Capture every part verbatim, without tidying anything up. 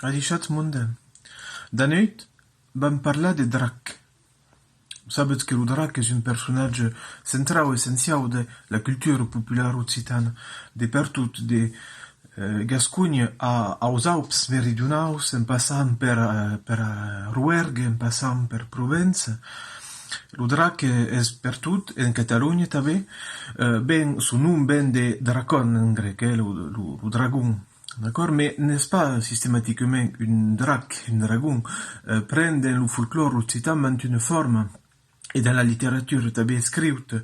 Adishatz monde. D'anueit vam parlar de Drac. Sabetz que lo Drac es un personatge centrau, essenciau de la cultura populara occitana, de pertot, de, eh, Gasconha a, aus Aups meridionaus, en passant per, eh, per, eh, Roergue, en passant per Provença. Lo Drac, eh, es pertot, en Catalonha tanben, eh, ben, son nom ven de dracon en grèc, eh, lo, lo, lo dragon. D'acòrd? Mas n'es pas sistematicament un drac, un dragon. Eh, pren dens lo folclòr occitan mantuna forma, e dens la literatura tanben escriuta,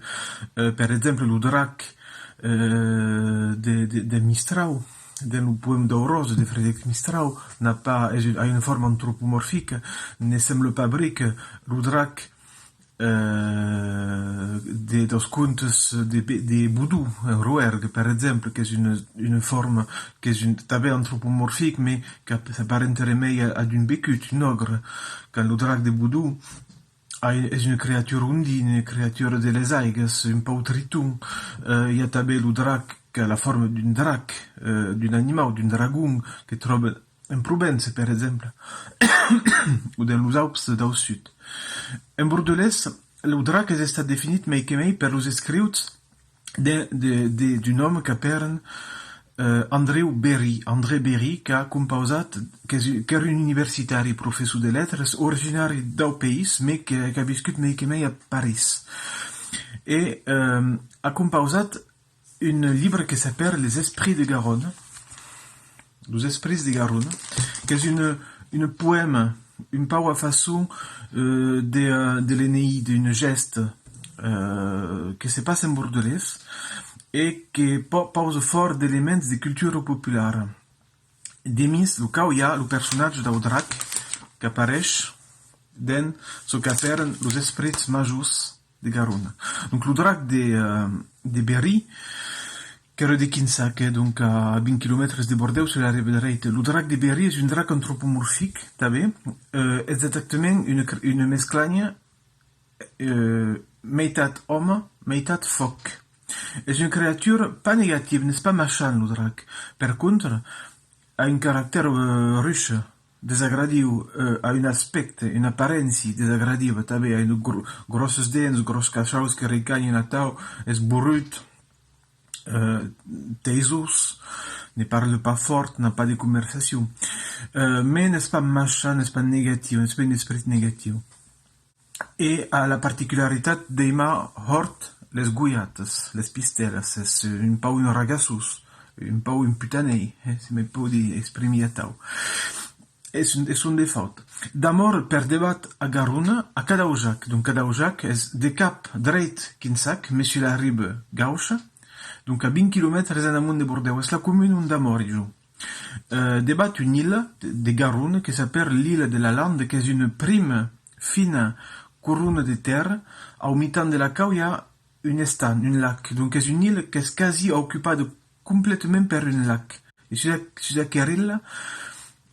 eh, per exemple, lo drac, eh, de, de, de Mistrau, dens lo poèma Dauròsa de Frederic Mistrau, n'a pas, es un, a una forma antropomorfica, ne sembla pas bric lo drac, eh, de, daus contes de, de Bodon, en Roergue, per exemple, qu'es una, una forma, qu'es un, tanben antropomorfic, mas que s'aparenta remei a, a d'un becut, un ogre, quand lo drac de Bodon a, es una creatura ondina, una creatura de las aigas, un pauc triton. Eh, i a tanben lo drac, qu'a la forma d'un drac, eh, d'un animau, d'un dragon, que tròba en Provença, per exemple, o dens los Aups dau Sud. En bordelés, lo drac es estat definit mei que mei per los escriuts de, de, de, d'un òme qu'apèran, eh, Andreu Berry, André Berry, qu'a compausat, qu'es, qu'èra un universitari, professor de letras, originari dau país, mas que, qu'a viscut mei que mei a París. E, eh, a compausat un libre que s'apèra Les Esprits de Garona, Los Esprits de Garona, qu'es un, un poèma, un pauc a façon, eh, de, eh, de l'Eneida, una gèsta, eh, que se passa en bordelés e que po-, pausa fòrt d'elements de cultura populara. Demest lo cau i a lo personatge dau drac qu'apareish dens çò qu'apèran los esprits majors de Garona. Donc, lo drac de, eh, de Berry, qu'èra de Quinsac, eh, donc a vint quilomètres de Bordèu sus la riba dreita. Lo drac de Berry es un drac antropomorfic, tanben, eh, exactament una cr-, una mesclanha, eh, meitat òme, meitat fòc. Es una creatura pas negativa, n'es pas maishant lo drac. Per contra, a un caractèr, eh, ruche, desagradiu, eh, a un aspècte, una aparéncia desagradiva, tanben a un gro-, gròsses dents, gròs cachaus que recanhan atau, es borrut, eh, teisós, ne parla pas fòrt, n'a pas de conversacion. Eh, mas n'es pas maishant, n'es pas negatiu, n'es pas un esperit negatiu. E a la particularitat d'aimar hòrt les gojatas, les pistelas, es un pauc un ragassós, un pauc un putanèl, eh, se me pòdi exprimir atau. Es un, es un defaut. D'amor per debat a Garona, a Cadaujac. Donc Cadaujac es de cap dreit Quinsac, mas sus la riba gaucha, donc a vint quilomètres en amont de Bordèu. Es la comuna ont damòri jo. Eh, debat una illa de, de Garona que s'apèra l'illa de la Landa, qu'es una prima fina corona de tèrra, au mitan de la quau i a un estanh, un lac. Donc es una illa qu'es quasi ocupada completament per un lac. E sus, sus aquera illa,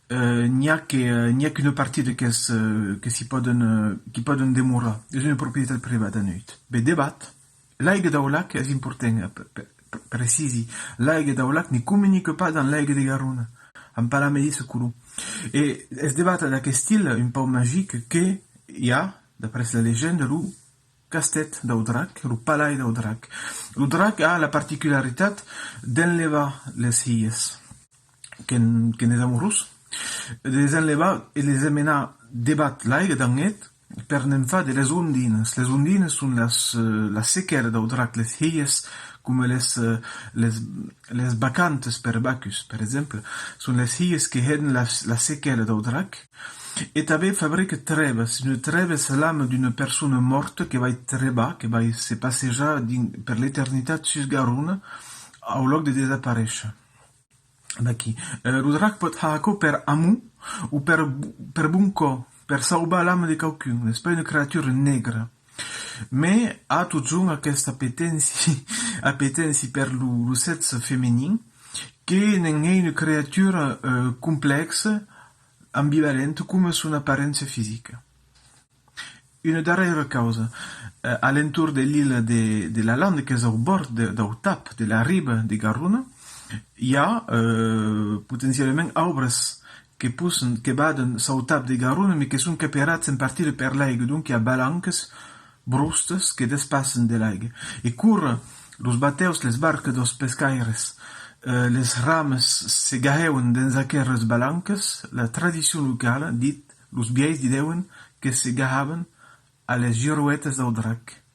eh, n'i a que, eh, n'i a qu'una partida qu'es, eh, que s'i pòden, eh, qu'i pòden demorar. Es una proprietat privada, anueit. Be, debat, L'aiga dau lac es important, eh, pre-, pre-, pre-, precisi. L'aiga dau lac ne comunica pas dens l'aiga de Garona. An pas la medissa color. E es debat d'aquesta illa un pauc magica que i a, d'après la legenda, lo castèth dau drac, lo palais dau drac. Lo drac a la particularitat d'enlevar les hilhas. Que n-, que n'es amorós, de les enlevar e les emmenar debat l'aiga dens eth per ne'n far de les ondinas. Les ondinas son las, eh, las sequelas dau drac, les hilhas, coma les, eh, les, les bacantas per Bacus, per exemple, son les hilhas que hèn las, la sequela dau drac. E tanben fabrica trèbas. Una trèba es la lama d'una persona mòrta que vai trebar, que vai se passejar dins, per l'eternitat sus Garona, au lòc de desaparéisher. Vaquí. Eh, lo drac pòt har aquò per amor o per, per bon còr, per sauvar l'ama de quauqu'un. N'es pas una creatura negra. Mas a totjorn aquesta apeténcia, apeténcia per lo, lo sèxe femenin, que ne'n hè una creatura, eh, complèxa, ambivalenta, coma son aparéncia fisica. Una darrèra causa, eh, a l'entorn de l'illa de, de la Landa, qu'es au bòrd de, dau tap de la riba de Garona, i a, eh, potencialament aubres que possen, que baden sau tap de Garona, mes que son caperats en partida per l'aiga, donc i a balancas, brostas que despassan de l'aiga. E quora los batèus, les barcas deus pescaires, eh, les ramas se gahèvan dens aqueras balancas, la tradicion locala dit, los vielhs didèvan que se gahavan a les girouetas dau drac.